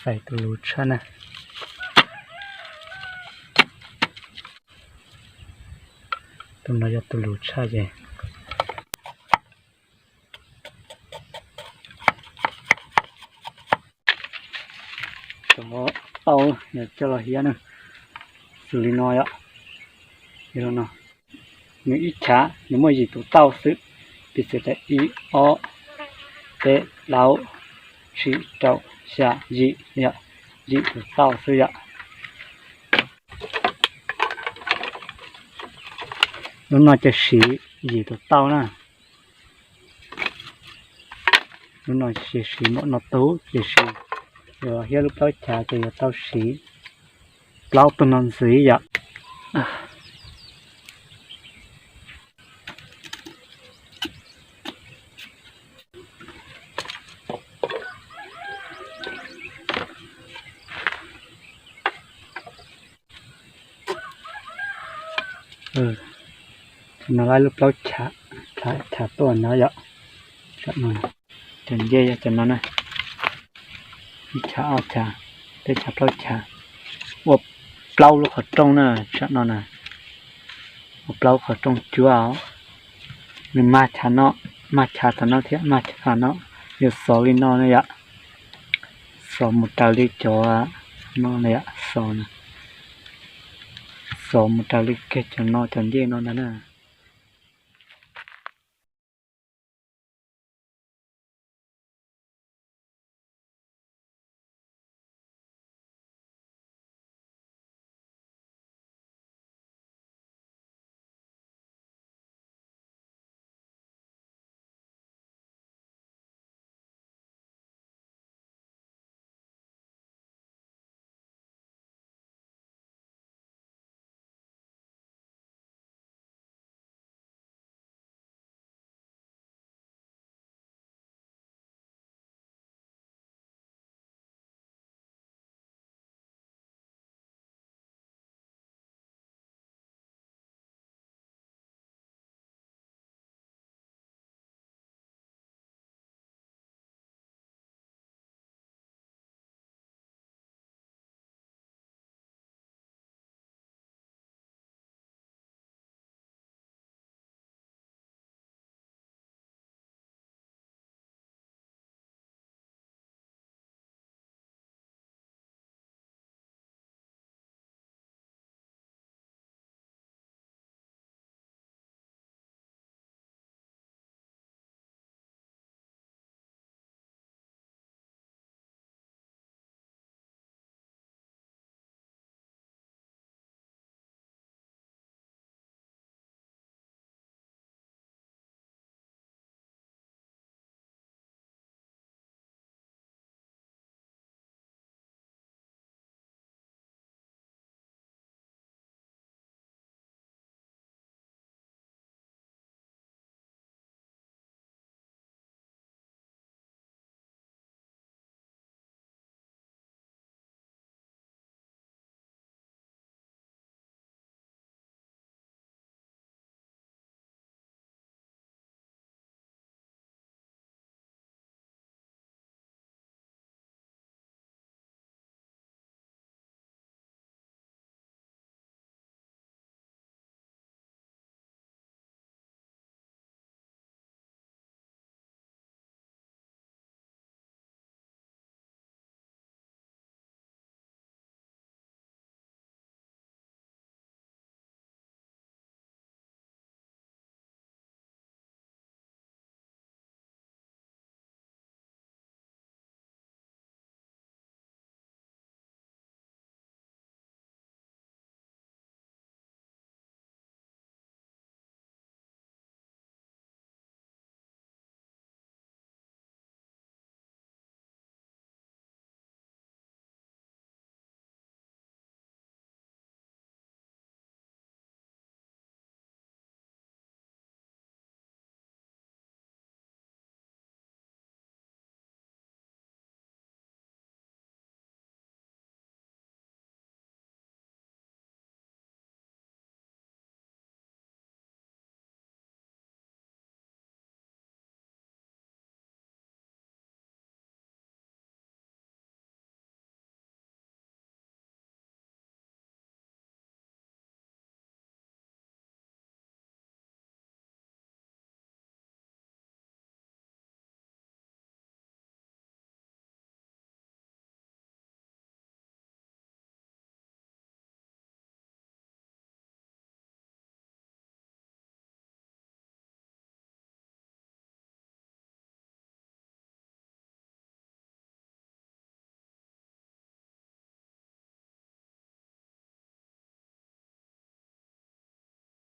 Xais tus luv tshaj na. Tus no yog tus luv tshaj ces cov tau coj los hiab na, xws li no yom. Nws ib chav nws muaj yim tus tauj xwb, piv xwv tias ib, ob, peb, plaub, tsib, rau, xya, yim yom, yim tus tauj xwb yom. Lub no ces siv yim tus tauj na. Lub no ces siv npaum no tub, tiam sis yuav hiab lub plaub chav ces yuav tau siv plaub tug no ntxiv yom. No lawv lub plaub chav, chav tuaj no yom. Cov ncej yog cov no na, ib chav, ob chav, peb chav, plaub chav, ua plaub lub qhov rooj na, tsam no na, ua plaub lub qhov rooj cuab os. Nws mag chav no, mag chav tom no thiab mag chav tom no, yog xov li no na yom. Xov mus raws li cov no, xov mus raws li kiag cov no cov ncej no ntag na.